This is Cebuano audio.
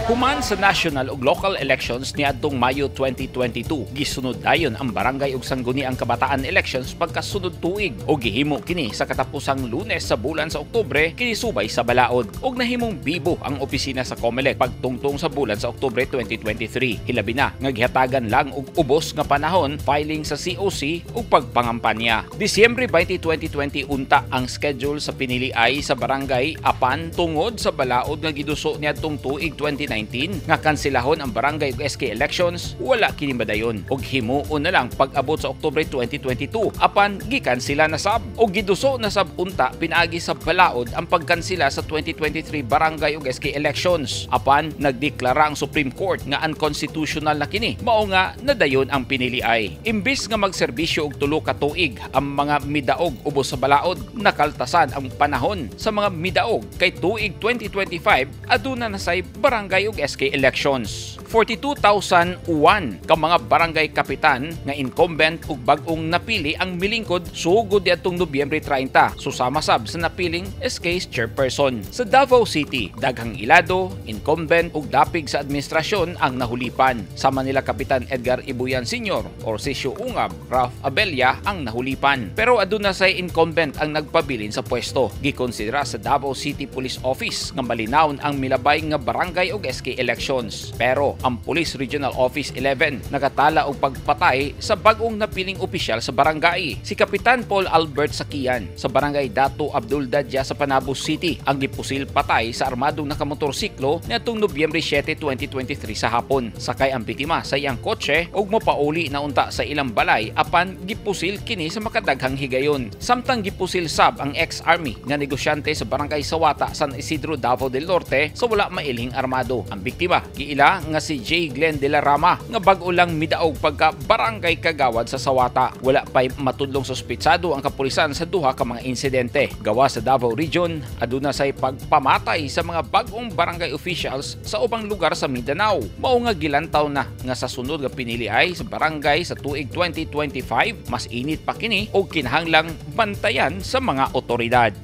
Human sa national ug local elections niadtong Mayo 2022, gisunod dayon ang barangay ug Sangguniang Kabataan elections pagkasunod tuig ug gihimo kini sa katapusang Lunes sa bulan sa Oktubre kini subay sa balaod. Ug nahimong bibo ang opisina sa COMELEC pagtungtong sa bulan sa Oktubre 2023. Hilabi na nga gihatagan lang og ubos nga panahon filing sa COC ug pagpangampanya. Disyembre 20, 2020 unta ang schedule sa pinili ay sa barangay, apan tungod sa balaod nga giduso niadtong tuig 2019 nga kanselahon ang barangay ug SK elections, wala kini madayon ug himuon na lang pag-abot sa Oktubre 2022, apan gikansela na sab. Ug giduso na sab unta pinaagi sa balaod ang pagkansela sa 2023 barangay ug SK elections, apan nagdeklara ang Supreme Court nga unconstitutional na kini, mao nga nadayon ang pinili ay. Imbis nga magserbisyo og 3 ka tuig ang mga midaog ubos sa balaod, nakaltasan ang panahon sa mga midaog kay tuig 2025 aduna na say barangay ug SK elections. 42,001 ka mga barangay kapitan nga incumbent ug bag-ong napili ang milingkod sugod diadtong Nobyembre 30, susama sab sa napiling SK chairperson. Sa Davao City, daghang ilado, incumbent ug dapig sa administrasyon ang nahulipan. Sama nila Kapitan Edgar Ibuyan Sr., Orsicio Ungab, Ralph Abella ang nahulipan. Pero aduna say incumbent ang nagpabilin sa pwesto. Gikonsidera sa Davao City Police Office nga malinawon ang milabay nga barangay ug SK elections. Pero ang Police Regional Office 11 nakatala og pagpatay sa bag-ong napiling opisyal sa barangay. Si Kapitan Paul Albert Sakian sa Barangay Dato Abdul Dadya sa Panabo City ang gipusil patay sa armadong nakamotorsiklo niadtong Nobyembre 7, 2023 sa hapon. Sakay ang biktima sa iyang kotse ug mopauli na unta sa ilang balay, apan gipusil kini sa makadaghang higayon. Samtang gipusil sab ang ex-army nga negosyante sa Barangay Sawata, San Isidro, Davao del Norte sa wala mailhing armado. Ang biktima giila nga si J. Glenn de la Rama nga bag-o lang midaog pagka barangay kagawad sa Sawata. Wala pa'y matudlong suspitsado ang kapulisan sa duha ka mga insidente. Gawa sa Davao Region, aduna say pagpamatay sa mga bag-ong barangay officials sa ubang lugar sa Mindanao. Mao nga gilantaw na nga sa sunod nga pinili ay sa barangay sa tuig 2025, mas init pa kini og kinahanglang bantayan sa mga otoridad.